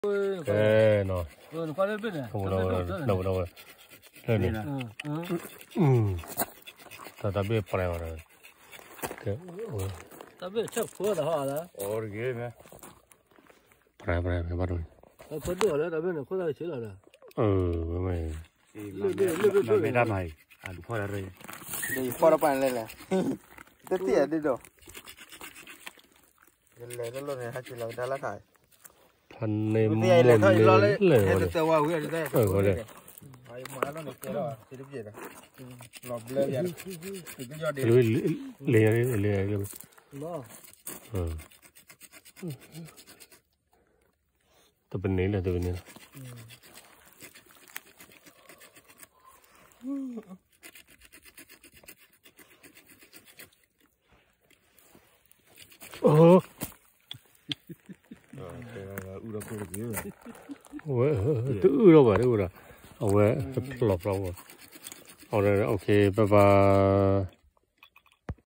ကဲနီၤ, ဒီးဝဲ, ဒီးဝဲ, လၢန့ၣ်, တၢ်တၢ်ဘ့ၣ်ပှဲၤဝဲဒီး, ကဲ, တၢ်ဘ့ၣ်ဆၢဖိတဟီၣ်လၢ, ပှဲၤပှဲၤဘၣ်ဒိ, အဖိဒိၣ်လၢတၢ်ဘ့ၣ်န့ၣ်ခိၣ်သၣ်ဆ့လီၤဒီး, အၢ, ဝဲမ့ၢ်, မ့ၢ်တၢ်မၤအံၤ, အဒူၣ်ဖီၣ်တၢ်ရၢ, ဖီၣ်တၢ်ပှဲၤလဲၣ်လဲၣ်, တတ့ၢ်အဒိၣ်ဒီး လဲၤတလိၣ်န့ၣ် ဟဲက့ၤလီၤကဒါလၢခါ, ဖးန့ၣ်မူန့ၣ်လဲၣ်, လဲၤ, တပန့ၣ်လၢ တပန့ၣ်လၢ အိ, ဝဲ, တအုၣ်ထီၣ်ဘၣ်တအိၣ်ဒီး, အဝဲတဖျီၣ်ဖျီၣ်, အဝဲ, ဘၣ်ဘၣ်